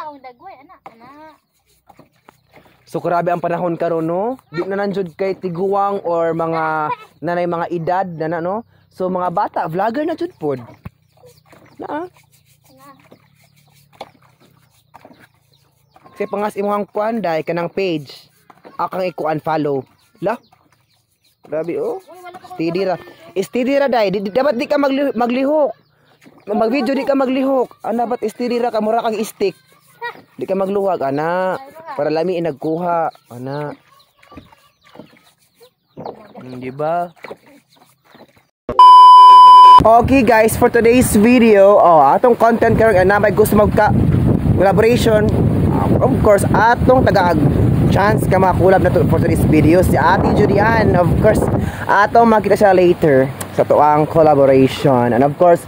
Kita ang dagway, ana, ana. So grabe ang panahon karon, no. Di na nanjud kay tiguang or mga nanay, mga edad na na, no. So mga bata vlogger na jud pod. Na. Na. Kasi pangas imong kuan dai kanang page. Akang iko-unfollow. La. Grabe oh. Uy, wala pa. Steady ra. Steady ra dai. Dapat di ka maglihok. Mag-video di ka maglihok. Ana, dapat steady ra ka, mura kang stick. Di ka magluwag ana. Para lami nagkuha ana. Di ba? Okay guys, for today's video, oh, atong content karon ana may gusto magka collaboration. Of course, atong taga chance ka makakolab na to for today's video si Ate Judy Ann. Of course, atong makita siya later sa tuang collaboration. And of course,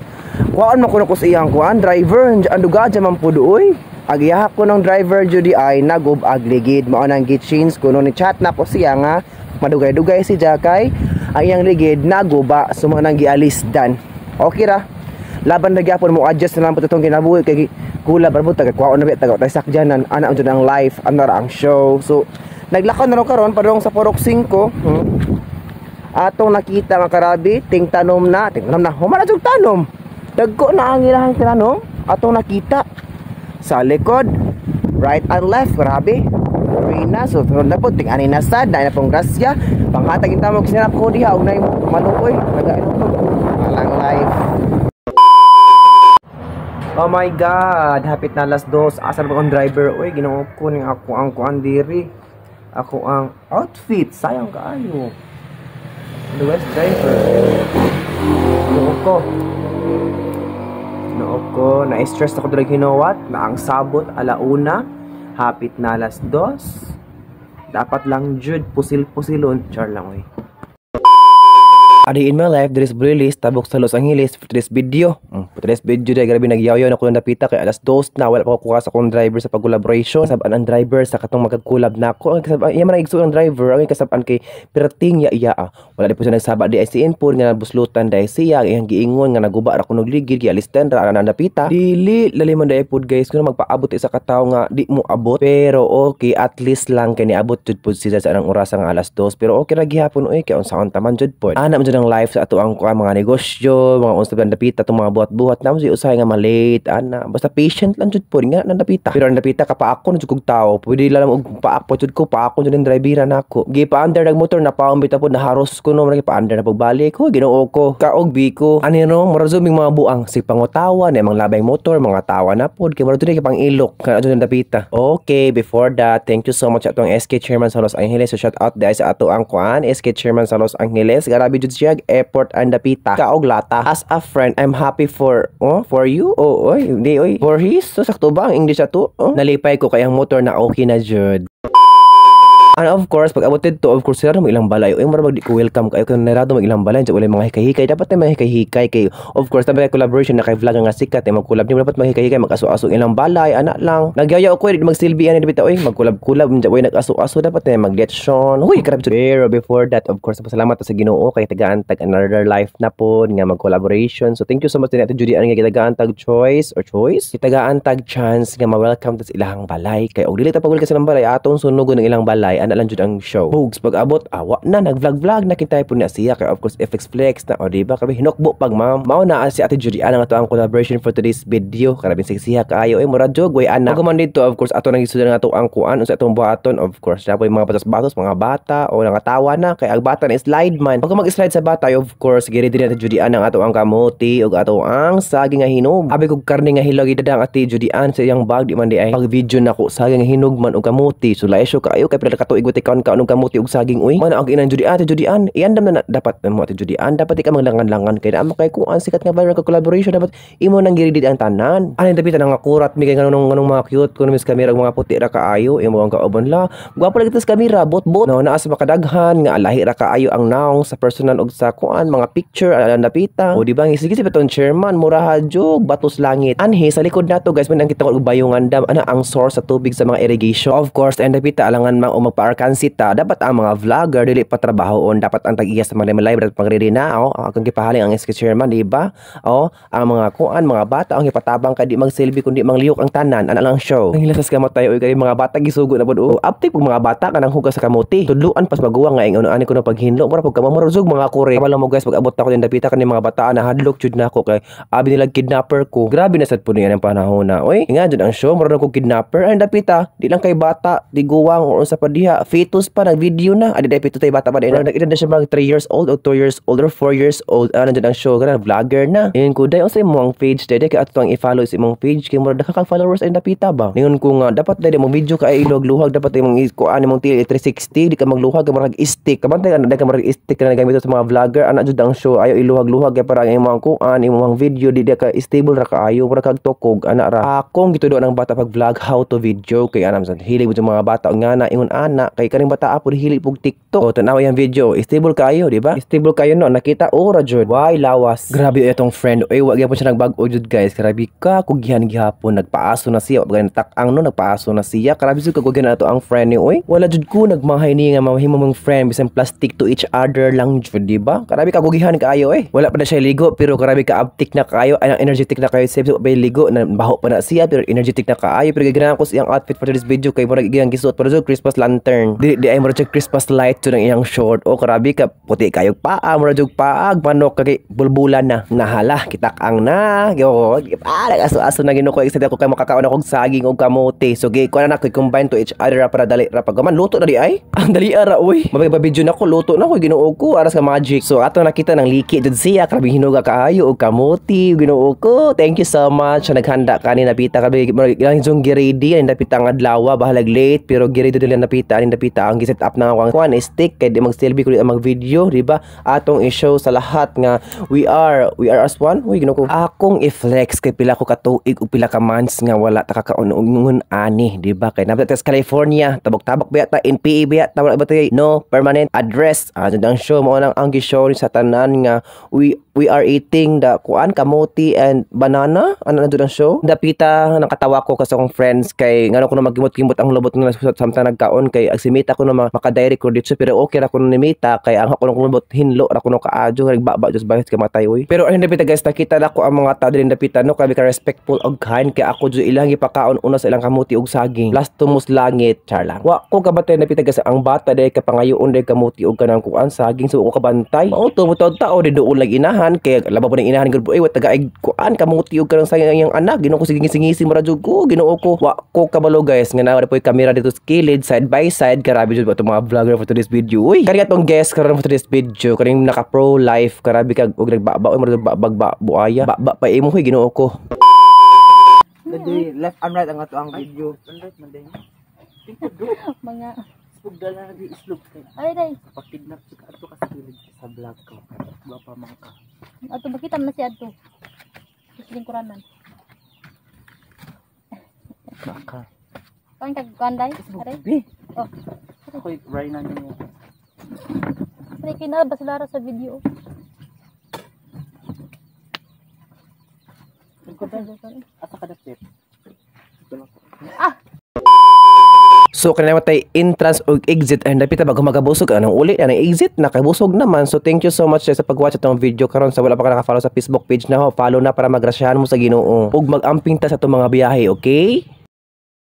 kuhaan mo kuno ko sa iyang kuan driver, ang duga dyan man po oy. Agiyaha ko ng driver Judy ay nagub agligid mao nang gi-change ko no ni chat na ko siya nga madugay-dugay si Jakay ang iyang ligid naguba, so mao nang gialis dan. Okay ra. Laban na gyapon mo, adjust na lang po itong kinabuhi kay kula ra taga kuhaon na biya taga tay sakyanan ana ang jud ang life, ana ra ang show. So naglakaw na ro karon padung sa Purok 5. Atong nakita nga karabi ting tanom na, ting tanom na, human na jud tanom. Dagko na ang ilahang tinanom. Atong nakita sa likod, right and left, grabe. Rina, so sunod na po, ting ani na sad, na pong grasya. Panghatag yung tamog sinarap ko diha, og na yung maluoy. Naga ito, alang life. Oh my God, hapit na alas 2. Asa na ba ang driver? Uy, ginoo ko ning ako ang kuan diri. Ako ang outfit, sayang kaayo. The west driver. Ginoo ko. Ginoo ko, na-stress ako diri hinawat, na ang sabot alauna, hapit na alas 2. Dapat lang jud pusil-pusilon, char lang oy. A day in my life, there is release, tabok sa Los Angeles for today's video. For today's video, dahil grabe nagyaw-yaw na ko ng dapita kay alas 2 na, wala pa ko kuha sa akong driver sa pag-collaboration. Kasabaan ang driver sa katong magkakulab na ako. Ang kasabaan, iya man ang igsuon ang driver, ang kasabaan kay perting ya iya. Ah. Wala di po siya nagsaba di ay si input nga nabuslutan dahil siya, ang iyang giingon nga naguba ra kunog ligid, gialistan ra ang dapita. Dili laliman dahil pod guys, kuno magpaabot isa ka tawo nga di mo abot. Pero okay, at least lang kay niabot jud pod siya sa anang oras nga alas 2. Pero okay ra gihapon oy, kay unsaon taman jud pod. Ana man jud ang life sa ato ang kuan mga negosyo, mga unsa ba dapita itong mga buhat-buhat na mo usahay nga malate ana. Basta patient lang jud pod nga nang dapita. Pero ang dapita kapaako na jud kog tawo, pwede lang og paako jud ko, paako jud ang drivera nako. Gi pa-under nag motor na paong bitaw pod naharos ko no, mura pa-under na pagbalik ko, Ginoo ko. Kaog biko. Ani no, mura jud ming mga buang si pangotawa na mga labay motor, mga tawa na pod kay mura jud kay pang ilok kana jud ang dapita. Okay, before that, thank you so much atong SK Chairman sa Los Angeles. So shout out dahil sa ato ang kuan SK Chairman sa Los Angeles. Grabe jud siya effort ang dapita. Kaog lata. As a friend, I'm happy for oh, for you. Oh, oy, hindi oy. For his. So sakto ba ang English ato? Oh? Nalipay ko kay ang motor na okay na jud. And of course, pag abot dito, of course, sila mag ilang balay. Uy, mura di ko welcome kayo kung narado mag ilang balay. Diyan, wala mga hikay-hikay. Dapat tayo mga hikay-hikay kay of course, tayo collaboration na kay vlog nga sikat. Eh, mag-collab niyo. Dapat mga hikay-hikay, mag-aso-aso ilang balay. Anak lang. Nagyaya ko, di magsilbi ani dito. Uy, mag-collab-collab. Diyan, uy, nag-aso-aso. Dapat tayo mag-lechon. Uy, grabe. Pero before that, of course, pasalamat sa Ginoo kay tagaan tag another life na po nga mag-collaboration. So, thank you so much din Ate Judy Ann nga gitagaan tag choice or choice. Gitagaan tag chance nga ma-welcome ta sa ilahang balay. Kay og dili ta pag sa ilang balay, atong sunugon ang ilang balay. Ana lang jud ang show. Bugs pag abot, awa na nag-vlog-vlog na kita po na siya kay of course FX flex na o di ba kami hinukbo pag ma'am. Mao na si Ate Judy Ann ang ato ang collaboration for today's video. Karabing siksiha kaayo ay mura jog way ana. Ug man dito of course ato nang gisudan nga ato ang kuan unsa atong buhaton, of course na mga batos-batos mga bata o nangatawa na kay ang bata na slide man. Pag mag-slide sa bata, of course giready na Ate Judy Ann ang ato ang kamote ug ato ang saging nga hinog. Abi kog karne nga hilaw gidadang Ate Judy Ann sa iyang bag di man di ay. Pag video nako saging nga hinog man og kamote. So laisyo kaayo kay pila ka tuig kaon kaon og kamote ug saging uy. Man ang inang Judy Ann, Ate Judy Ann, iandam na, na dapat mo Ate Judy Ann, dapat di ka maglangan-langan kay naa mo kay kuan sikat nga viral ka collaboration, dapat imo nang giready ang tanan. Ani dapat nang akurat mi kay nganong nganong mga cute kuno mis kamera mga puti ra kaayo imo ang kauban la. Gwapo lagi tas kamera, bot-bot. No naa sa makadaghan nga lahi ra kaayo ang naong sa personal ug sa kuan mga picture ala napita. O di ba sige si ton chairman mura jug batos langit. Anhi sa likod nato guys man ang kita og bayungan dam ana ang source sa tubig sa mga irrigation. Of course and dapita alangan mang o magpa Nagpa-arkansi ta, dapat ang mga vlogger dili pa trabahoon, dapat ang tag-iya sa mga live at pag-ready na, oh, ang akong gipahaling ang SK chairman, di ba? Oh, ang mga kuan, mga bata ang ipatabang kay di magselfie kundi manglihok ang tanan, ana lang show. Ang hilasas kamot tayo, oy, kay mga bata gisugo na pud, oh. Uptake pug mga bata kanang hugas sa kamuti. Tudluan pas maguwang nga ingon ani ko na paghinlo, mura pug kamamuruzog mga kore. Kabalo mo guys, pag abot ako din dapita kani mga bata na hadlok jud nako kay abi nila kidnapper ko. Grabe na sad po niya ng panahon na. Oy, nga jud ang show, mura na ko kidnapper. Ay dapita, di lang kay bata, di guwang or unsa pa diha, fetus pa nag-video na. Adi dai fetus tay bata pa di. Nag-edad na siya mag 3 years old o 2 years old or 4 years old. Ano jud ang show, kana vlogger na. Ingon ko, "Day, unsa imong page day kay ato ang i-follow sa imong page kay mura daghan kag followers ay dapita ba?" Ningon ko nga dapat day mo video ka ay ilog-luhag, dapat imong kuan imong tili 360, di ka magluhag kay murag stick. Kabantay ka na ka murag stick ka na gamit sa mga vlogger. Ana jud ang show, ayo iluhag-luhag kay para ang imong kuan imong video di di ka stable ra kaayo, mura kag tukog ana ra. Akong gitudo ng bata pag vlog, how to video, kay anam sa hilig mo mga bata nga na ingon ana kay kaning bata apod hilig pug TikTok. O tan-aw yang video, stable kaayo, di ba? Stable kayo no, nakita ora jud. Why lawas. Grabe itong friend. Oy, wa gyapon siya nagbag-o jud guys. Grabe ka kugihan gihapon, nagpaaso na siya. Wa takang no, nagpaaso na siya. Grabe jud kagugihan ato ang friend ni oy. Wala jud ko nagmahay ni nga mamahimo mong friend bisan plastic to each other lang jud, di ba? Grabe kagugihan kaayo eh. Wala pa na siya ligo pero grabe ka abtik na kaayo, ay energetic na kayo save ba ligo na baho pa na siya pero energetic na kaayo. Pero giganahan ko sa iyang outfit for this video kay murag iyang gisuot pero jud Christmas lantern. Dili di ay murag siya Christmas light to ng iyang short. O grabe ka puti kayo paa, murag jud paag manok kay bulbulan na. Nahala kitak ang na. Yo, ah, nagaso-aso na Ginoo ko, excited ako kay makakaon ako og saging og kamote. So gi ko na ko combine to each other para dali ra pag man luto na di ay. Ang dali ara oy. Mabay video na ko, luto na ko, Ginoo ko, aras ka magic. So ato nakita ng liki jud siya, grabe hinuga kaayo og kamote, Ginoo ko. Thank you so much sa naghanda kani napita kami ilang jung gi-ready ani napita nga adlaw, bahalag late pero gi-ready nila napita ani napita ang gi-set up na ang kuan stick kay di mag-selfie kundi mag video, di ba? Atong i-show sa lahat nga we are as one. Uy, Ginoo ko. Akong i-flex kay pila ko katuig ug pila ka months nga wala ta kakaon og ingon ani, di ba? Kay napita sa California, tabok-tabok biya ta, NPA biya ta, wala ba tay no permanent address. Ah, ang show mo nang ang gi-show sa tanan nga we are eating the kuan kamote and banana. Ano na ang show? Dapita nakatawa ko kasi akong friends kay ngano ko na magimot-gimot ang lubot nga samtang nagkaon kay agsimita ko na maka-direct ko dito pero okay ra ko nimita kay ang ako nang lubot hinlo ra ko no kaadyo nagbaba just bahit kay matay oy. Pero ano dapita guys, nakita na ko ang mga tao din dapita no, kami ka respectful og kind kay ako jud ilang gipakaon una sa ilang kamuti og saging. Blasphemous langit, char lang. Wa ko kabantay dapita guys, ang bata day kapangayoon day kamuti og kanang kuan saging, so ko kabantay. Mao to mo tao di doon lag inahan kay laba po ning inahan gud oy, wa taga kuan kamuti og kanang saging ang iyang anak. Ginoo ko, sige ngisi mo ra jud ko, Ginoo ko. Wa ko kabalo guys nga naa po kamera dito sa kilid side by side. Grabe jud ba itong mga vlogger for today's video uy. Kani atong guest karon for today's video, kaning naka pro life, grabe kag og nagbaba oy, murag babag ba buaya ba pa imo hoy, Ginoo ko. Dali, left and right ang ato ang video. Right man din. Mga Spugdal na nagi islog kay. Ay day. Pakidnap sa ato ka sa kilid sa vlog ko. Wa pa man ka. Ato makita man na siya adto. Sa lingkuran man. Maka. Kuan kag kuan day. Aray. Bi. Oh. Ako'y right na niyo. Aray kay na ba sila ra sa video. Asa ka dapit? So kanina tay entrance ug exit and dapita bago magabusog anong uli anong exit nakabusog naman. So thank you so much sa pag-watch atong video karon. Sa wala pa ka naka-follow sa Facebook page na ho, follow na para magrasyahan mo sa Ginoo ug mag-amping ta sa atong mga biyahe, okay?